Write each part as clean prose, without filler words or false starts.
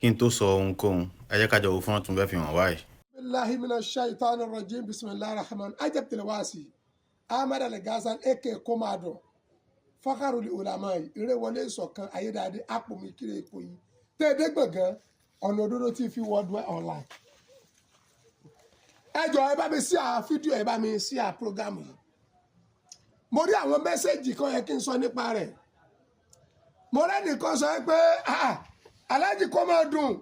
Kí n tó sọ ohunkóhun, ẹ jẹ́ ká jọ wo fọ́nrán tí mo fẹ́ fi hàn wá yìí. Billahi minash shaitani rajim. Bismillahir rahman. Ajabtil wasi Ahmed Al-Ghazal aka Komado Fakharul Ulama ìrẹwọlé ìṣọ̀kan ayédáadé àpòmù ìkírè èkó yìí tẹ́ẹ̀dẹ́ gbọ̀ngàn ọ̀nà òdodo TV worldwide online. Ẹ jọ̀ọ́, ẹ bá mi sí à fídíò, ẹ bá mi sí à program yìí. Mo rí àwọn message kan yẹ kí n sọ nípa rẹ̀. Mo rẹ́nìkan sọ pé, "Ah, Alhaji kó máa dùn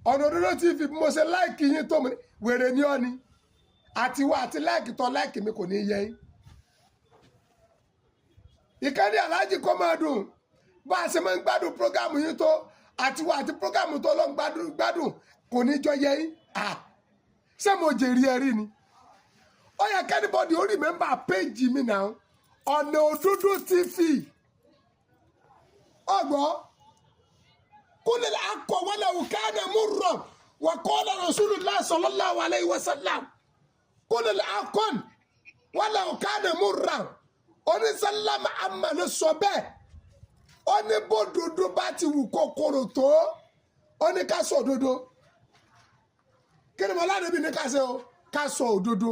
ọ̀nà òdodo TV, bí mo ṣe like yín tó." Mo ní, wèrè ní ọ́ ni àtiwọ́ àti like tó like mi kò ní yẹ yín. Ìkànnì Alhaji kó máa dùn, bá a ṣe máa ń gbádùn program yín tó, àtiwọ́ àti program tó ló ń gbádùn gbádùn kò ní jọ yẹ yín. Ah, ṣé mo jèrè ẹ rí ni? Ó yẹ kí anybody ó remember page mi náà, ọ̀nà òdodo TV. Ọgbọ́n kúlẹ̀ akọ wọlé òkàdé múrọ̀ wà qala Rasulullah sallallahu alayhi wa sallam, kúlẹ̀ akọ wọlé òkàdé múrọ̀. Onísàlámà amàlẹ́ sọ bẹ́ẹ̀. Ó ní bódodo bá ti wù kókòrò tó, ó ní ká sọ òdodo. Kí ni mo lánàá bí ní ká ṣe o? Ká sọ òdodo.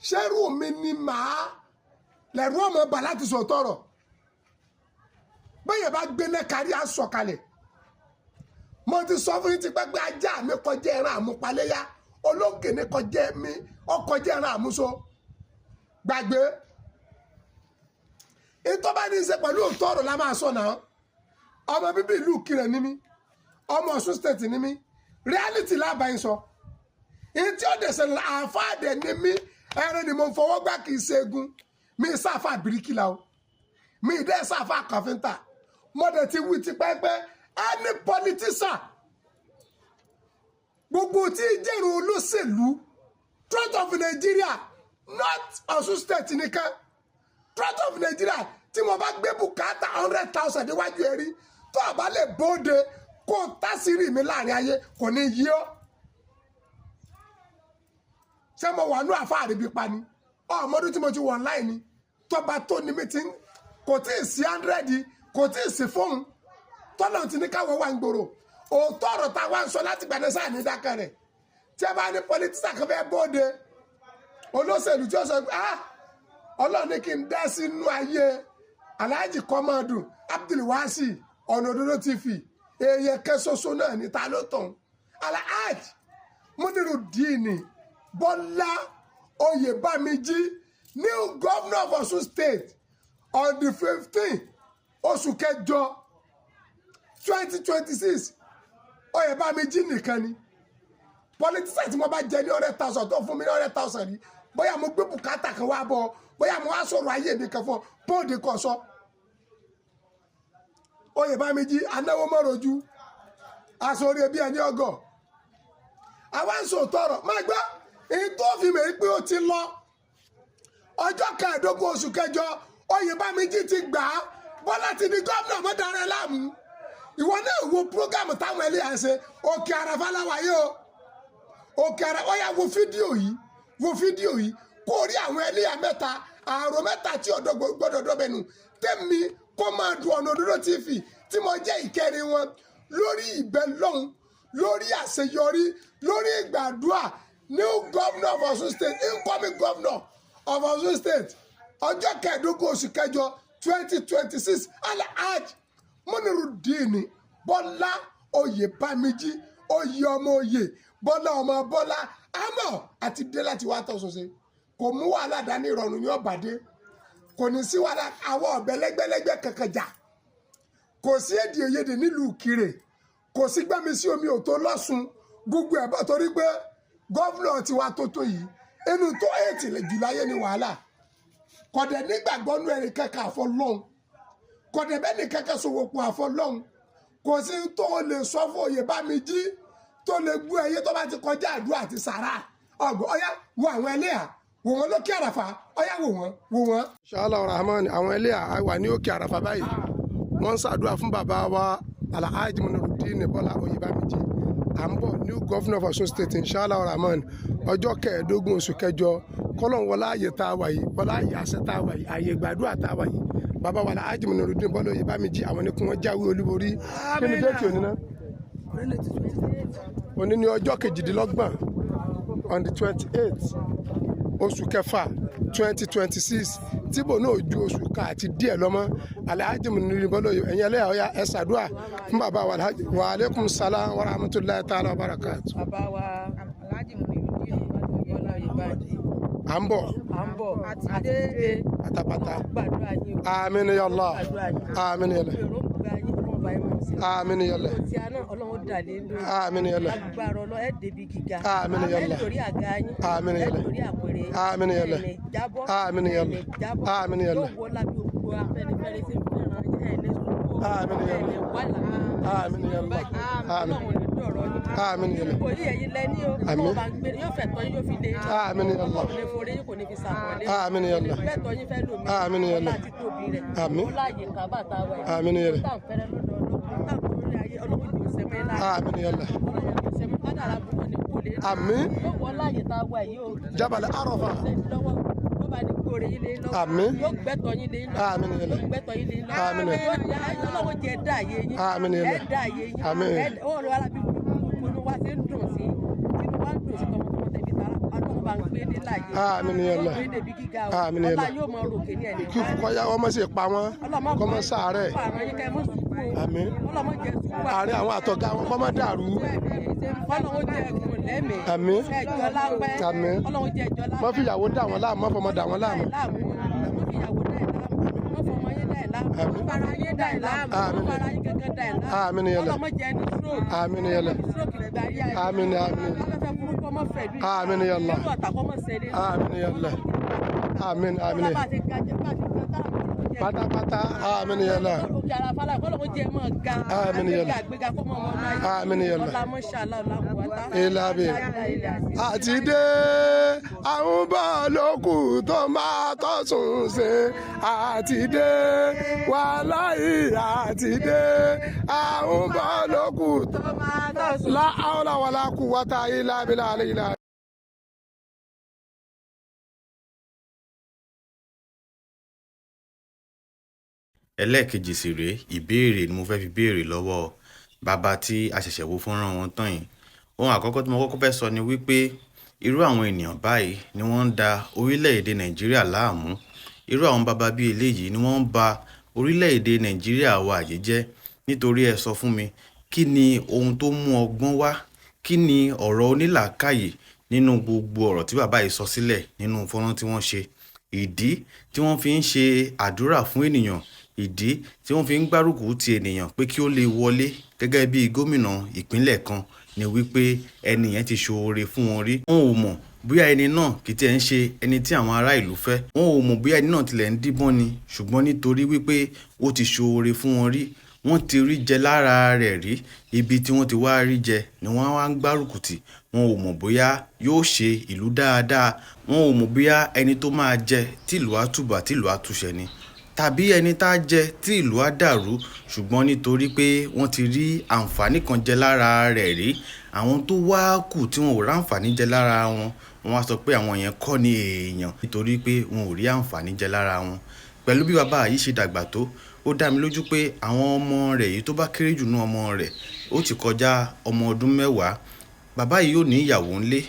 Ṣẹ́rù mi ni màá lẹ̀rú ọmọ bà láti sọ tọrọ. Bẹ́ẹ̀ bá gbé náà kárí àsọkalẹ̀. Mo ti sọ fún yín ti pẹ́ pé ajá mi kọjá ẹran àmúpaléyà, ológìní kọjá mi, ó kọjá ẹran àmúso gbàgbé. Ìtọ́ bá ní í ṣe pẹ̀lú òótọ́ ọ̀rọ̀ la máa sọ náà. Ọmọ bíbí ìlú Ìkirè ní mí, ọmọ Ọ̀ṣun State ní mí. Reality lábàá sọ ìyí tí ó dẹ̀sẹ̀ àáfàá ní mí. Ẹran ni mo ń fọwọ́ gbá, kì í ṣe egun mi. Sáfà bíríkìlà o, mi dẹ́ sáfà kàfíńtà. Mo dẹ̀ ti wí tipẹ́ pé any politician, gbogbo tí ìjẹ́rù olóṣèlú throughout of Nigeria, not Ọ̀ṣun State nìkan, throughout of Nigeria, tí mo bá gbé bùkátà 100,000 níwájú ẹ rí, tó o bá lè bóde kó o tásìrì mi láàrin ayé, kò ní yí ọ́. Ṣé mo wà ní àfáàrí bí pa ni? Ọmọdún tí mo ti wọ̀ online ni tọba tó ní mi ti ń kò tí ì sí 100, kò tí ì sí fóun tọ́lọ̀ ti ní káwọ́ wà ń gbòòrò. Òótọ́ ọ̀rọ̀ tá a wá ń sọ láti gbàdé sáà ní dákẹ́ rẹ̀. Tí a bá ní politician kan fẹ́ bóde, olóṣèlú tí ó sọ pé, "Ah, Ọlọ́run ní kí n dá sínú ayé Alhaji Kọ́mọ́dù Abdulwasi ọ̀nà òdodo TV," èèyàn kan ṣoṣo náà ní ta ló tàn? Alhaji Munirudeen Bọ́lá Oyèbámijí, new governor of Ọ̀ṣun State, on the 15 oṣù kẹjọ 2026. Oyèbámijí nìkan ni politician tí mo bá jẹ ní 100,000 tó fún mi ní 100,000 rí. Bóyá mo gbé bùkátà kan wá bọ, bóyá mo wá sọ̀rọ̀ ayé mi kan fún ọ, bóde kan sọ. Oyèbámijí anáwó mọ́rojú aṣọ orí ẹbí ẹni ọgọ́ àwa ń sòótọ́ ọ̀rọ̀. Má gbọ́ èyí tó fi mọ̀ pé ó ti lọ. Ọjọ́ 15 oṣù kẹjọ, Oyèbámijí ti gbà á. Bọ́lá ti di gómìnà. Mọ́dára ẹ̀ láàmú. Ìwọ náà wo program táwọn ẹlẹ́yà ń ṣe. Òkè Àràfà láwàyé o, Òkè Àràfà. Ó yá, wo fídíò yìí, wo fídíò yìí, kó rí àwọn ẹlẹ́yà mẹ́ta, àrò mẹ́ta tí ọ̀dọ́ gbọ́dọ̀ dọ́bẹ̀nù tẹ́mi kó máa dùn ọ̀nà òdodo TV tí mo jẹ́ ìkẹrin wọn lórí ìbẹ́ lọ́hùn, lórí àṣeyọrí, lórí ìgbàdúrà. New governor of Ọ̀ṣun State, incoming governor of Ọ̀ṣun State, ọjọ́ 15 oṣù kẹjọ 2026, Alhaj Munirudeen Bọ́lá Oyèbámijí, oyè ọmọ oyè, Bọ́lá ọmọ Bọ́lá àmọ́ àti dé láti wá tọ̀sùn ṣe. Kò mú wàhálà dání, ìrọ̀rùn ní ọ̀bàdé, kò ní sí wàhálà. Àwọn ọ̀bẹ lẹ́gbẹ́lẹ́gbẹ́ kankan jà, kò sí èdè òyedè nílùú Ìkirè, kò sí gbẹ́mi sí omi òtó lọ́sùn gbogbo ẹ̀ bá, torí pé governor tiwa tó tó yìí, inú tó ètì jù láyé ní wàhálà. Kọ̀dẹ̀ nígbàgbọ́ nú ẹnì kankan àfọlọ́hún, kọ̀dẹ̀ bẹ́ẹ̀ ní kankan sọ̀wọ́ pọ̀ àfọlọ́hún. Kò sí tó lè sọ fún Oyèbámijí tó lè gbú ẹyẹ tó bá ti kọjá àdúrà àti sàrà. Ọgbọ ọyá, wo àwọn ẹlẹ́yà, wò wọ́n lókè Àràfà. Ọyá, wò wọ́n, wò wọ́n. Inshallah Rahman, àwọn ẹlẹ́yà wà ní òkè Àràfà báyìí. Wọ́n ń ṣàdúrà fún bàbá wa Alhaji Munirudeen Bọ́lá Oyèbámijí à ń bọ̀, new governor of Ọ̀ṣun State, inshallah Rahman, ọjọ́ 15 oṣù kẹjọ. Kọ́lọ́n wọlé ààyè tá a wà yìí, wọlé ààyè àṣẹ tá a wà yìí, ààyè ìgbàdúrà tá a wà yìí, bàbá wa Alhaji Munirudeen Bọ́lá Oyèbámijí, àwọn ní kí wọ́n jáwé olúborí. Kí ni date òní náà? Òní ní ọjọ́ 28, on the 28 oṣù kẹfà 2026, tíbò náà ju oṣù kan àti díẹ̀ lọ́mọ́. Alhaji Muniru Bọ́lọ́yè, ẹ̀yin ẹlẹ́yà, ọ̀yà, ẹ ṣàdúà fún bàbá wa Alhaji. Wa aleykum salam wa rahmatulahi ta'ala wa barakatu. Bàbá wa Alhaji Muniru Bọ́lọ́yè Báńdì. À ń bọ̀. À ń bọ̀ àti dé. Pátápátá. Gbàdúrà yín o. Àmín ya Allah. Gbàdúrà yín. Àmín ya Allah. Èròǹgbà yín, Ọlọ́run bá yín mọ̀ sí. Àmín ya Allah. Tí a náà, Ọlọ́run dà lé lórí. Àmín ya Allah. Agbára Ọlọ́run, ẹ̀ débi gíga. Àmín ya Allah. Ẹ̀ lórí àga yín. Àmín ya Ẹ̀ Allah. lórí àpèrè yín. Àmín ya Allah. Ẹ̀ ní jábọ́. Àmín ya Allah. Ẹ̀ ní jábọ́. Àmín ya Allah. Yóò wọ lábẹ́ òkú Afẹ́nifẹ́re sí fẹ́ràn ẹ̀ ní sùkú. Àmín ya Ẹ̀ ní Allah. wàhálà. Àmín ya Allah. Àmín. Ọlọ́run ní dọ̀rọ̀ yín. Àmín ya Allah. Kò ní ẹ̀yin lẹ́ní o. Àmín. Ọlọ́run bá ń gbé yóò fẹ̀ tọ́ yín, yóò fi lé yín. Àmín ya Allah. Ọlọ́run ní forí yín, kò ní fi sàmọ́lé. Àmín ya Allah. Bẹ́ẹ̀ tọ́ yín fẹ́ lómi. Àmín ya Allah. Ọlá àti tóbi rẹ̀. Àmín. Ọlá àyè kábà tá a wà yìí. Àmín ya Allah. Tá à ń fẹ́rẹ́ lọ́dọ̀ Ọlọ́run. Tá à ń fẹ́rẹ́ ayé, Ọlọ́run yóò sẹ́mọ́ ẹ̀ láàyè. Àmín ya Allah. Ọlọ́run yóò sẹ́mọ́. Kádàrá burúkú ni kò lè. Àmín. Yóò wọ láàyè tá a wà yìí o. Jabal Arafa. Lọ́wọ́ yóò bá ní gbóore yín lé lọ́wọ́. Àmín. Yóò gbẹ́tọ̀ yín lé lọ́wọ́. Àmín ya Allah. Yóò gbẹ́tọ̀ yín lé lọ́wọ́. Àmín. Yóò Ọlọ́run jẹ́ dá ayé yín. Àmín ya Allah. Ẹ dá ayé yín. Àmín. Ẹ ó lọ alábí gbogbo inú wa ṣe ń dùn sí. Inú wa ń dùn sí tọmọtọmọ tẹbí tara. Ọlọ́run bá ń gbé dé láàyè. Àmín ya Allah. Yóò gbé débi gíga o. Àmín ya Ọlá Allah. yóò mọ ròkè ní ẹni. Kí kọ́yá wọ́n mọ̀ sí pa wọ́n, kọ́ mọ́ sàárẹ̀. Àmín. Àárín àwọn àtọ̀gá wọn kọ́ mọ́ dàrú. Ọlọ́run jẹ́ ẹ̀gùn lẹ́mìí. Àmín. Ẹ̀jọ́ lápẹ́. Àmín. Ọlọ́run jẹ́ ẹ̀jọ́ lápẹ́. Mọ́ fìyàwó dà wọ́n láàmú, mọ́ fọmọ dà wọ́n láàmú. Mọ́ fìyàwó dà ẹ̀ láàmú. Mọ́ fọmọ yín dà ẹ̀ láàmú. Àmín. Mọ́ fara yín dà ẹ̀ láàmú. Àmín. Mọ́ fara yín gẹ́gẹ́ dà ẹ̀ láàmú. Àmín ya Allah. Ọlọ́run jẹ́ ẹni stroke. Àmín ya Allah. Stroke lè gba ayé ayé. Àmín, àmín. Afẹ́fẹ́ burúkú ọmọ fẹ̀ lù. Àmín ya Allah. Nínú ọ̀tà kọ́ mọ̀ sẹ́lẹ̀. Àmín ya Allah. Àmín, àmín. Ọlọ́run bá ti ga jẹ́ bá ti ga tára kọ́ ló jẹ́. Pátápátá. Àmín ya Allah. Òkè àràfà là kọ́ ló jẹ́ mọ́ ga. Àmín ya Allah. Àgbéga àgbéga kọ́ mọ́ wọn náà. Àmín ya Allah. Ọlá mọ́ṣálá ọlá kùwátá. Ilá bi. Àti dé àwọn bọ́ọ̀lù tó máa tọ̀sùn ṣe, àti dé wàláhì, àti dé àwọn bọ́ọ̀lù Tó máa tọ̀sùn. La hawla wala quwwata illa billahi ilà. Ẹlẹ́ẹ̀kejì sì rèé, ìbéèrè ni mo fẹ́ fi béèrè lọ́wọ́ bàbá tí a ṣẹ̀ṣẹ̀ wo fọ́nrán wọn tán yìí. Ohun àkọ́kọ́ tí mo kọ́kọ́ fẹ́ sọ ni wípé irú àwọn ènìyàn báyìí ni wọ́n ń da orílẹ̀-èdè Nàìjíríà láàmú. Irú àwọn bàbá bíi eléyìí ni wọ́n ń ba orílẹ̀-èdè Nàìjíríà wa yìí jẹ́. Nítorí ẹ sọ fún mi, kí ni ohun tó mú ọgbọ́n wá? Kí ni ọ̀rọ̀ onílàákàyè nínú gbogbo ọ̀rọ̀ tí bàbá yìí sọ sílẹ̀ nínú fọ́nrán tí wọ́n ṣe? Ìdí tí wọ́n fi ń ṣe àdúrà fún ènìyàn, ìdí tí wọ́n fi ń gbárùkù ti ènìyàn pé kí ó lè wọlé gẹ́gẹ́ bí gómìnà ìpínlẹ̀ kan ni wípé ẹni yẹn ti ṣoore fún wọn rí. Wọn ò mọ̀ bóyá ẹni náà kì í tiẹ̀ ń ṣe ẹni tí àwọn ará ìlú fẹ́. Wọn ò mọ̀ bóyá ẹni náà tilẹ̀ ń díbọ́n ni, ṣùgbọ́n nítorí wípé ó ti ṣoore fún wọn rí, wọ́n ti rí jẹ lára rẹ̀ rí, ibi tí wọ́n ti wá rí jẹ ni wọ́n wá ń gbárùkù tì. Wọn ò mọ̀ bóyá yóò ṣe ìlú dáadáa. Wọn ò mọ̀ bóyá ẹni tó máa jẹ tí ìlú á tùbà tí ìlú á túṣẹ ni, tàbí ẹni tá a jẹ tí ìlú á dàrú. Ṣùgbọ́n nítorí pé wọ́n ti rí àǹfààní kan jẹ lára rẹ̀ rí, àwọn tó wá kù tí wọn ò ráǹfààní jẹ lára wọn, wọ́n á sọ pé àwọn yẹn kọ́ ni èèyàn nítorí pé wọn ò rí àǹfààní jẹ lára wọn. Pẹ̀lú bí bàbá yìí ṣe dàgbà tó, ó dá mi lójú pé àwọn ọmọ rẹ̀ yìí tó bá kéré jù nú ọmọ rẹ̀, ó ti kọjá ọmọ ọdún 10. Bàbá yìí yóò ní ìyàwó ńlé.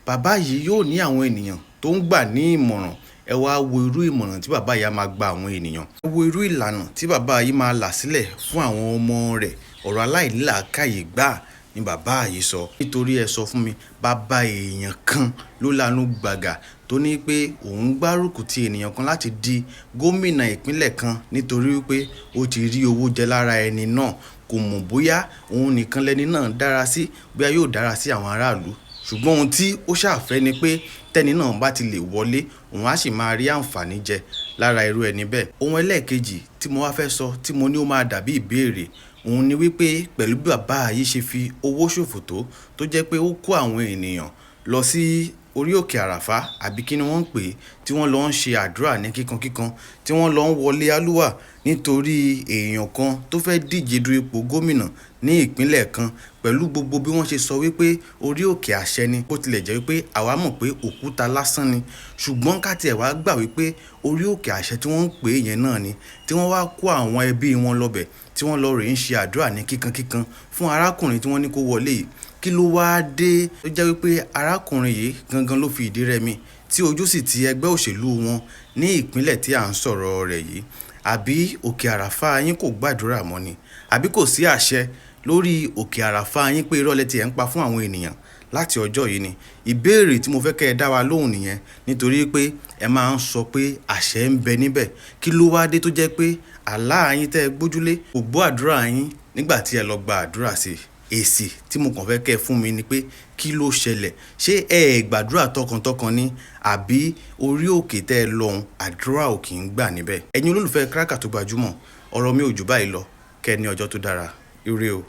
Bàbá yìí yóò ní àwọn ènìyàn tó ń gbà ní ìmọ̀ràn. Ẹ wá wo irú ìmọ̀ràn tí bàbá yìí á máa gba àwọn ènìyàn. Ẹ wo irú ìlànà tí bàbá yìí máa là sílẹ̀ fún àwọn ọmọ rẹ̀. Ọ̀rọ̀ aláìnílàákàyè gbà ni bàbá yìí sọ. Nítorí ẹ sọ fún mi, bàbá èèyàn kan ló lanu gbàgà tó ní pé òun gbárùkù ti ènìyàn kan láti di gómìnà ìpínlẹ̀ kan nítorí wípé ó ti rí owó jẹ lára ẹni náà. Kò mọ̀ bóyá òun nìkan lẹni náà dára sí, bóyá yóò dára sí àwọn aráàlú. Ṣùgbọ́n ohun tí ó ṣàfẹ́ ni pé tẹ́ni náà bá ti lè wọlé, òun á sì máa rí àǹfààní jẹ lára irú ẹni bẹ́ẹ̀. Ohun ẹlẹ́ẹ̀kejì tí mo wá fẹ́ sọ tí mo ní ó máa dàbí ìbéèrè, òun ni wípé pẹ̀lú bí bàbá yìí ṣe fi owó ṣòfò tó jẹ́ pé ó kó àwọn ènìyàn lọ sí orí òkè Àràfá àbí kí ni wọ́n ń pè é, tí wọ́n lọ ń ṣe àdúrà ní kíkankíkan, tí wọ́n lọ ń wọlé álúwà nítorí èèyàn kan tó fẹ́ díje du ipò gómìnà ní ìpínlẹ̀ kan, pẹ̀lú gbogbo bí wọ́n ṣe sọ wípé orí òkè àṣẹ ni, bó tilẹ̀ jẹ́ wípé àwa mọ̀ pé òkúta lásán ni, ṣùgbọ́n ká tiẹ̀ wá gbà wípé orí òkè àṣẹ tí wọ́n ń pè é yẹn náà ni, tí wọ́n wá kó àwọn ẹbí wọn lọ́bẹ̀, tí wọ́n lọ rèé ń ṣe àdúrà ní kíkankíkan fún arákùnrin tí wọ́n ní kó wọlé yìí. Kí ló wáá dé tó jẹ́ wípé arákùnrin yìí gangan ló fi ìdí rẹmi, tí ojú sì ti ẹgbẹ́ òṣèlú wọn ní ìpínlẹ̀ tí à ń sọ̀rọ̀ rẹ̀ yìí? Àbí òkè Àràfá yín kò gbàdúrà mọ́ ni? Àbí kò sí àṣẹ lórí òkè Àràfá yín pé irọ́ lẹ tiẹ̀ ń pa fún àwọn ènìyàn láti ọjọ́ yìí ni? Ìbéèrè tí mo fẹ́ kẹ́ ẹ dá wa lóhùn nìyẹn, nítorí pé ẹ máa ń sọ pé àṣẹ ń bẹ níbẹ̀. Kí ló wáá dé tó jẹ́ pé àlá yín tẹ́ ẹ gbójúlé kò gbọ́ àdúrà yín nígbà tí ẹ lọ gba àdúrà sí i? Èsì tí mo kàn fẹ́ kẹ́ ẹ fún mi ni pé kí ló ṣẹlẹ̀? Ṣé ẹ ẹ̀ gbàdúrà tọkàntọkàn ni, àbí orí òkè tẹ́ ẹ lọ́hùn àdúrà ò kì í gbà níbẹ̀? Ẹ̀yin olólùfẹ́ Cracker tó gbajúmọ̀, ọ̀rọ̀ mi ò jù báyìí lọ. Kẹ́ ẹ ní ọjọ́ tó dára. Ire o.